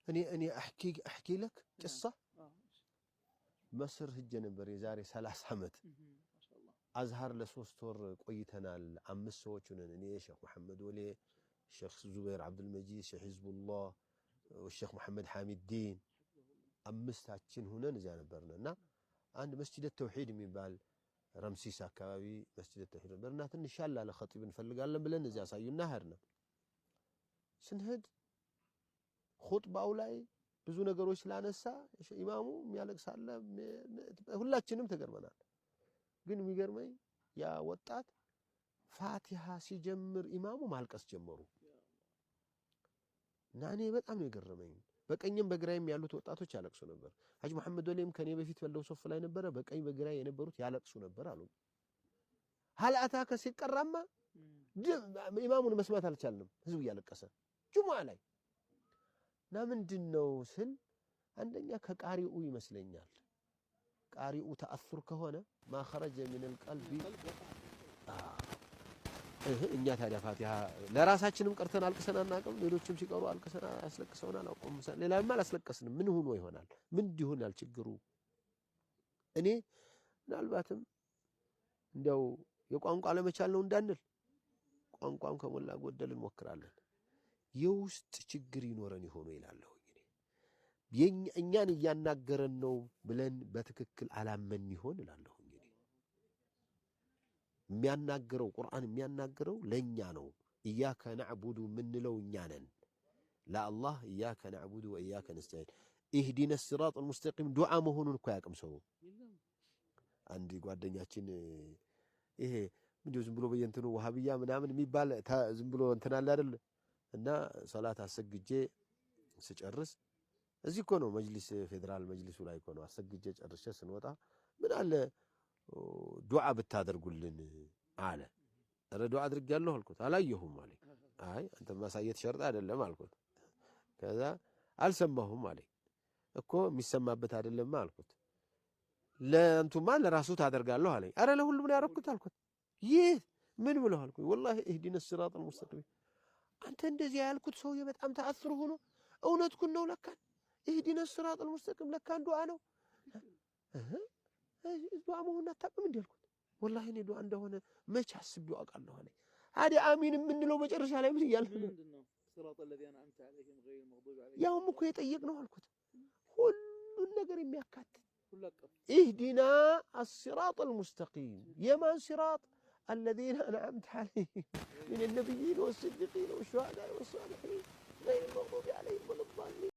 እኔ أحكي لك قصة። መስር ሂጄ ነበር የዛሬ 30 ዓመት። አዝሃር ለ3 ወር ቆይተናል። አምስት ሰዎች ነን። እኔ፣ ሼክ መሐመድ ወሌ፣ ሼክ ዙበይር ዓብዱልመጂድ፣ ሼክ ሂዝቡላህ፣ ሼክ መሐመድ ሐሚድዲን፣ አምስታችን ሁነን እዚያ ነበርን። እና አንድ መስጂድ ተውሂድ የሚባል ረምሲስ አካባቢ መስጂድ ተውሂድ ነበር። እና ትንሽ ሻል ያለ ኸጢብ እንፈልጋለን ብለን እዚያ አሳዩና ሄድን። ስንሄድ ኹጥባው ላይ ብዙ ነገሮች ስላነሳ ኢማሙ የሚያለቅስ አለ፣ ሁላችንም ተገርመናል። ግን የሚገርመኝ ያ ወጣት ፋቲሃ ሲጀምር ኢማሙ ማልቀስ ጀመሩ። እና እኔ በጣም ነው የገረመኝ። በቀኝም በግራይም ያሉት ወጣቶች ያለቅሱ ነበር። ሐጅ መሐመድ ወሌም ከኔ በፊት ባለው ሶፍ ላይ ነበረ። በቀኝ በግራ የነበሩት ያለቅሱ ነበር አሉ። هل أتاك ሲቀራማ ኢማሙን መስማት አልቻልንም። ህዝቡ እያለቀሰ ጁሙዓ ላይ። እና ምንድን ነው ስል አንደኛ ከቃሪኡ ይመስለኛል። ቃሪኡ تأثر ከሆነ ما خرج من القلب። እኛ ታዲያ ፋቲሃ ለራሳችንም ቀርተን አልቅሰን አናውቅም። ሌሎችም ሲቀሩ አልቅሰን አስለቅሰውን አላውቅም። ሌላም አላስለቀስንም። ምን ሆኖ ይሆናል? ምን ይሆናል ችግሩ? እኔ ምናልባትም እንዲያው የቋንቋ አለመቻል ነው እንዳንል፣ ቋንቋም ከሞላ ጎደል እንሞክራለን። የውስጥ ችግር ይኖረን ይሆኑ ይላለሁ። እኔ እኛን እያናገረን ነው ብለን በትክክል አላመን ይሆን እላለሁ። እኔ የሚያናግረው ቁርአን የሚያናግረው ለኛ ነው። إياك نعبد የምንለው እኛ ነን። ለአላህ إياك نعبد وإياك نستعين اهدنا الصراط المستقيم ዱዓ መሆኑን እኮ አያውቅም ሰው። አንድ ጓደኛችን ይሄ እንዲሁ ዝም ብሎ በየእንትኑ ወሃብያ ምናምን የሚባል ዝም ብሎ እንትን አለ አይደል? እና ሰላት አሰግጄ ስጨርስ፣ እዚህ እኮ ነው መጅሊስ፣ ፌዴራል መጅሊሱ ላይ እኮ ነው፣ አሰግጄ ጨርሼ ስንወጣ ምን አለ ዱዓ ብታደርጉልን አለ። ኧረ ዱዓ አድርጌያለሁ አልኩት። አላየሁም አለኝ። አይ አንተ ማሳየት ሸርጥ አይደለም አልኩት። ከዛ አልሰማሁም አለኝ። እኮ የሚሰማበት አይደለማ አልኩት። ለእንቱማ ለራሱ ታደርጋለሁ አለኝ። አረ ለሁሉም ነው ያደረኩት አልኩት። ይህ ምን ብለው አልኩኝ። والله اهدنا الصراط المستقيم አንተ እንደዚያ ያልኩት ሰውዬ በጣም تأثر ሆኖ እውነትኩን ነው ለካን اهدنا الصراط المستقيم ለካን ዱዓ ነው፣ ዱዓ መሆኑን አታውቅም እንዲህ አልኩት። والله እኔ ዱዓ እንደሆነ መቼ አስቤው አውቃለሁ አለኝ። ታዲያ አሚን የምንለው መጨረሻ ላይ ምን እያልን ነው? ያውም እኮ የጠየቅነው አልኩት ሁሉን ነገር የሚያካትት اهدنا الصراط المستقيم። የማን صراط? الذين أنعمت عليهم من النبيين والصديقين والشهداء والصالحين غير المغضوب عليهم ولا الضالين።